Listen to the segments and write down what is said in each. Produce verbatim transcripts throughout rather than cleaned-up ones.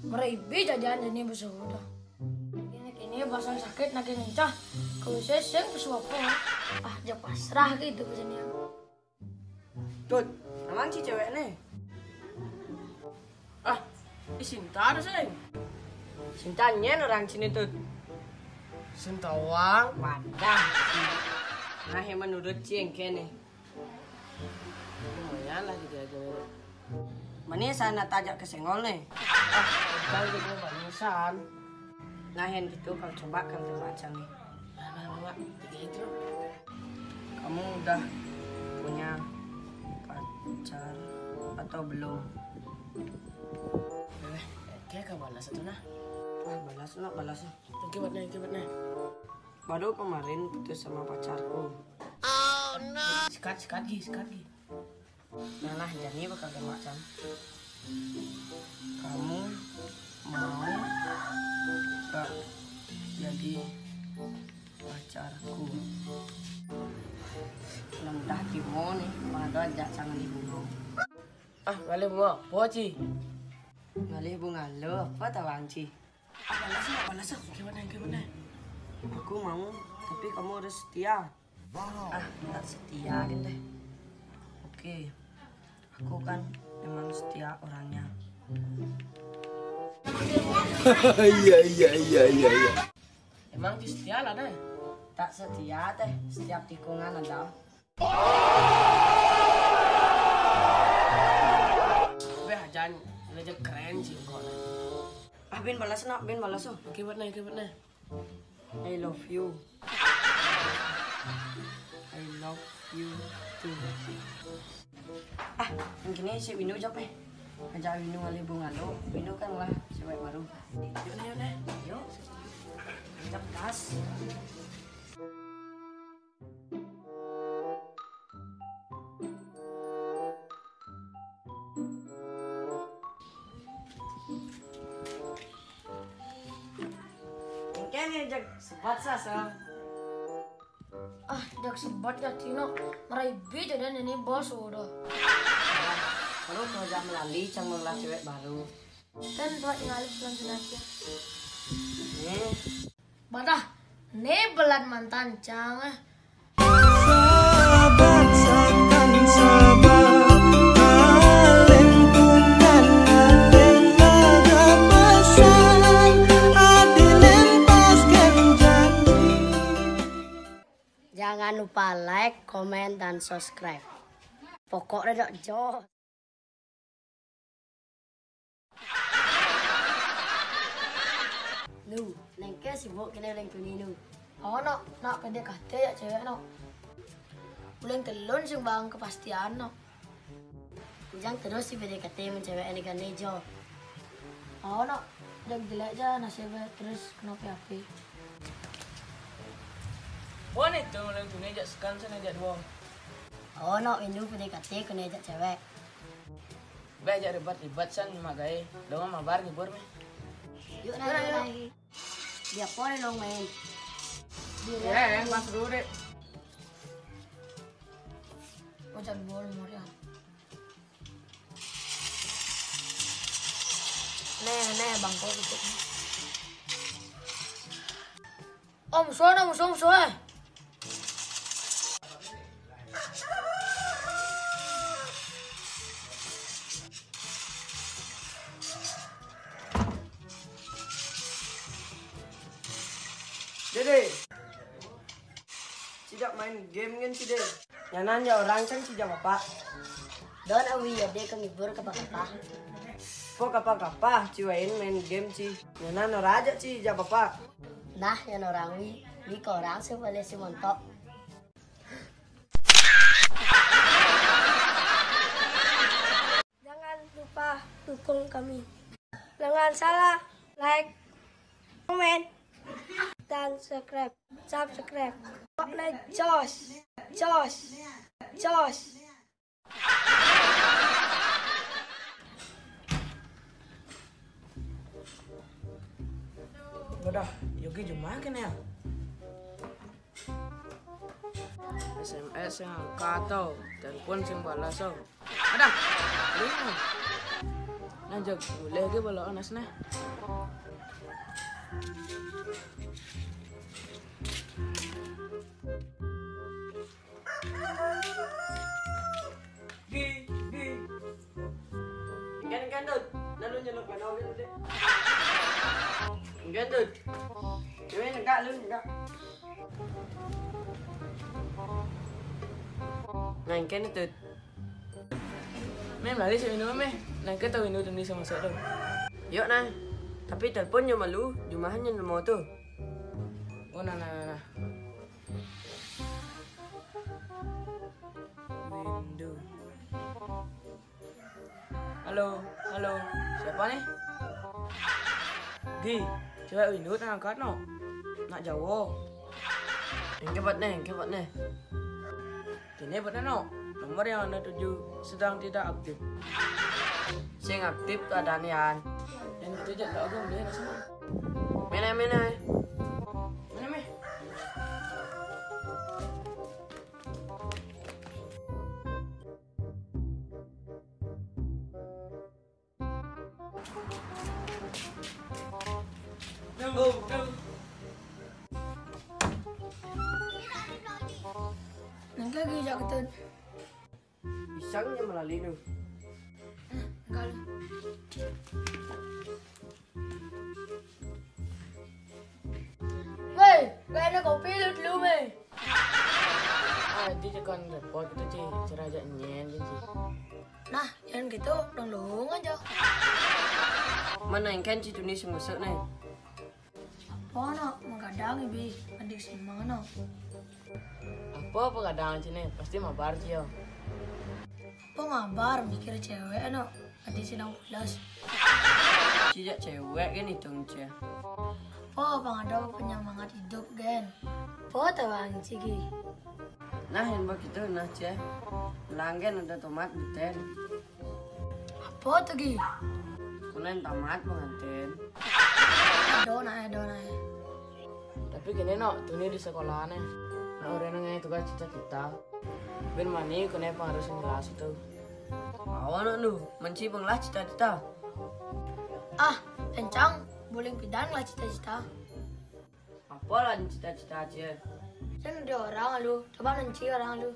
Meraibi jadian jani besudah. Kini-kini pasal sakit nagih ngencah. Kalau saya sing pesuapa. Ah, ja pasrah gitu jani. Tut, aman si cewek nih. Ah, i Sinta tuh, Sing. Sinta nyen orang sini, Tut. Sinta wang. Wadah. Nah, yang menurut Cing kene. Lumayan lah gitu aja. Mani sana tajak ke senggol nih. Ah, kan gitu banisan. Nah, yang gitu kalau coba kan coba aja nih. Nah, nah, nah, nah. Tiga itu. Kamu udah punya pacar atau belum? Eh, kayak gak balas itu nah. Ah, balas, nak balas. Oke, buat nih, oke, buat nih. Baru kemarin putus sama pacarku. Sikat, sikat, Gi, sikat, Gi. Nah, nah, jadi bakal tembak, Cang. Kamu mau gak jadi pacarku? Belum dah timo nih, mado ajak sangan ibu lo. Ah, ngalih bunga apa, Ci? Ngalih bunga lo, apa tawang, Ci? Ah, balas, nak balas, ah. Gimana, gimana? Aku mau, tapi kamu harus setia. Ah, tak setia gitu deh. Oke, aku kan emang setia orangnya. Iya, iya, iya, iya, iya. Emang Ci setia lah deh. Tak setia teh, setiap tikungan ada. Weh, ajan, ini aja keren sih kok. Ah, bin balas, nak, bin balas, oh. Oke, buat nih, oke, buat nih. I love you. I love you too. Ah, yang kini si Windu jawab eh. Ajak Windu ngalih bunga lo. Windu kan lah cewek baru. Yuk, yuk, yuk. Yuk. Mantap, gas. Engke ne jag sebat sa, Sel. Ah, jag sebat ya Tino. Meraibi jadian ini bos udah. Kalau kau jak melali, cang mengelah cewek baru. Kan buat ngalih pelan aja. Nih. Badah, ne belat mantan cang eh. Sabat sakan sabat, aleng tundan aleng lagapasan, ati lempaskan janji. Jangan lupa like, komen, dan subscribe. Pokoknya dok jos. Nu, nengke sibuk kene uleng tuni nu. Oh, no, nak P D K T ya cewek, no. Uleng telun sing bang kepastian, no. Ujang terus si P D K T mencewek ini kan nejo. Oh, no, udah jelek aja nasibnya terus kena P H P. Wah, nih tuh uleng tuni jak sekan sana jak dua. Oh, no, Windu P D K T kena jak cewek. Beh, jak ribet-ribet san mak gae. Dong mabar ngibur meh. Yuk, naik, naik. Dia pore long main. Dia ya, yang pas dulu deh. Ojan bol morian. Nih, nih, bangko gitu. Om, sono, om, sono, sono. Dede. Sida main game ngen sida. Nyanan ya orang cang sida bapak. Don awi ya de kang ibur kapa-kapa. Kok kapa-kapa, ci wain main game ci. Nyanan ora aja ci ja bapak. Nah, yang orang wi, wi ke orang sing boleh si montok. Jangan lupa dukung kami. Jangan salah like, komen, dan subscribe. Subscribe. Pokoknya jos, jos, jos. Udah, Yogi cuma kene ya. S M S yang angkat tau, telepon sing balas tau. Ada. Ini. Nah, jag boleh ge bala anas nah. Gi, gi. Engken, engken, Tut. Lalu nyeluk kena gitu deh. Engken, Tut. Cewek negak lu, negak. Nah, engken, Tut. Meh, balik si Windu, meh. Nah, kita Windu tadi sama saya tuh. Yuk, nah. Tapi telepon nyo malu, jumahan nyo nemu tuh. Oh, nah, nah, nah, nah. Windu. Halo, halo. Siapa nih? Gi, cewek Windu tak angkat no. Nak Jawa. Engke buat nih, engke buat nih. Kene buat no. Nomor yang Anda tuju sedang tidak aktif. Sing aktif keadaan Yan. Yang gitu aja tak ada deh rasanya. Mene, mene. Mene, meh. Nang lagi jak ketut. Pisang nyo malali tu. Enggak lu. Weh, gak ada kopi lu dulu, weh. Ah, itu jangan repot itu, Ci. Cerajak nyen, Ci. Nah, jangan gitu, dong dong aja. Mana yang kan Ci Tuni sing masuk nih? Apa no? Menggadang ibi, adik si mana? Apa apa kadang Ci nih? Pasti mabar Ci yo. Apa mabar mikir cewek no? Adik si nang pulas. Ci jak cewek kan hitung Ci. Apa pangado penyemangat hidup gen? Apa tawang Ci gi? Nah, yang begitu nah Ci. Langgen ada tomat beten. Apa tu gi? Kunen tamat pengantin. Aduh, nah, aduh, nah. Tapi kene no, Tuni di sekolah nih. Nah, orang nang tugas cita-cita. Ben mani kene pengaruh sing jelas itu. Awan no, menci pengelah cita-cita. Ah, kencang, boleh pidan lah cita-cita. Apa lah cita-cita Ci? Sen di orang lu, coba menci orang lu.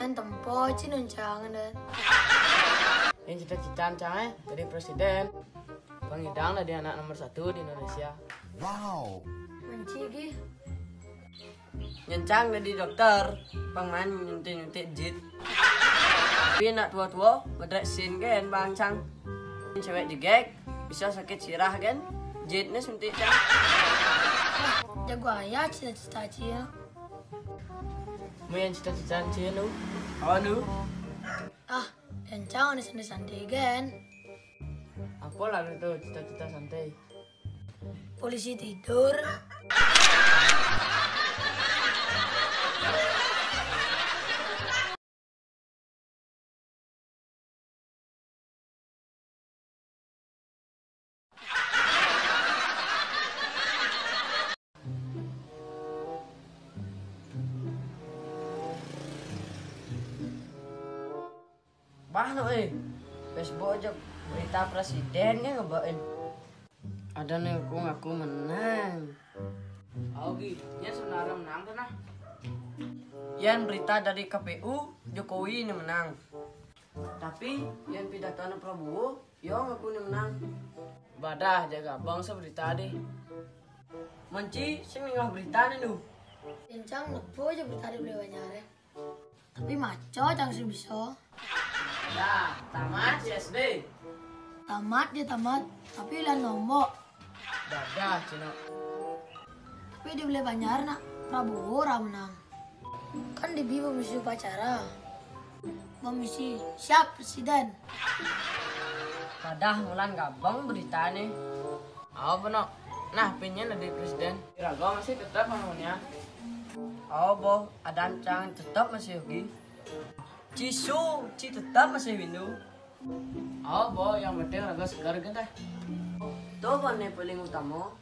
Nan tempo Ci nuncang dan. Yang cita-cita cang eh, jadi presiden. Pangidang lah di anak nomor satu di Indonesia. Wow. Menci gi. Nyencang jadi dokter, pangman nyuntik-nyuntik jit. Tapi nak tua-tua, bedrek sin gen bang cang. Cewek jegek, bisa sakit sirah gen, jit ni suntik cang. Jago ayah cita-cita Ci yo. Mu yang cita-cita Ci lu? Apa lu? Ah, kencang ni santai-santai gen. Apa lalu tu cita-cita santai? Polisi tidur. Bah no eh, Facebook aja berita presiden kan ngebain. Ada nih aku ngaku menang. Au gi, ya sebenarnya menang tuh nah. Yan berita dari K P U, Jokowi ini menang. Tapi yan pidato Prabowo, yo ngaku ini menang. Badah jaga abang seberita deh. Menci sing nengah berita nih lu. Kencang nepo aja berita di boleh banyak ya. Tapi maco cang sing bisa. Dah, tamat si S D. Tamat dia tamat, tapi lah nombok. Dadah, Cino. Tapi di boleh banyak nak Prabowo ra menang. Kan di bi pemisi upacara. Pemisi siap presiden. Padah mulan gabang berita nih. Au beno. Nah, pinnya jadi presiden. Irago masih tetap anu nya. Au bo, adan cang tetap masih Yogi. Cisu, ci tetap masih Windu. Au bo, yang penting raga segar kan teh. Tuh bo ne paling utama.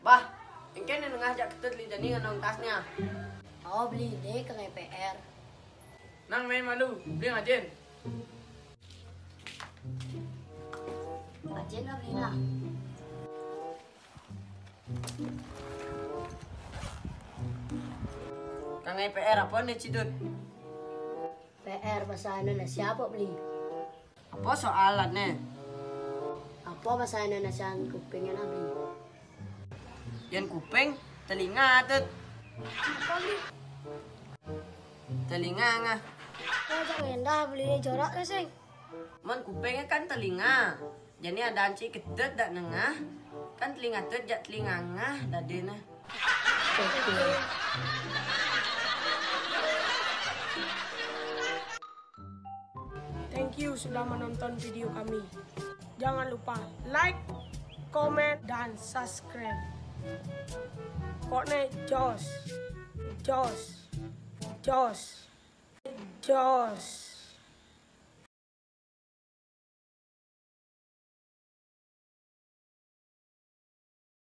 Bah, engke ne nengah jak ketut li jani ngenong tasnya. Au beli ide ke D P R. Nang main malu, beli ngajin. Ngajin lah beli lah. Kangai P R apa nih, Cidut? P R bahasa Indonesia apa beli? Apa soalannya? Apa bahasa Indonesia kupingnya nabi? Yang kuping, telinga, Tut. Apa beli? Telinga ngah. Oh, cak endah beli jorok tuh sing. Man kupingnya kan telinga. Jadi ada anci ketut dak nengah. Kan telinga tut jak telinga ngah dadena. Thank you sudah menonton video kami. Jangan lupa like, comment, dan subscribe. Kok ne jos, jos, jos, jos.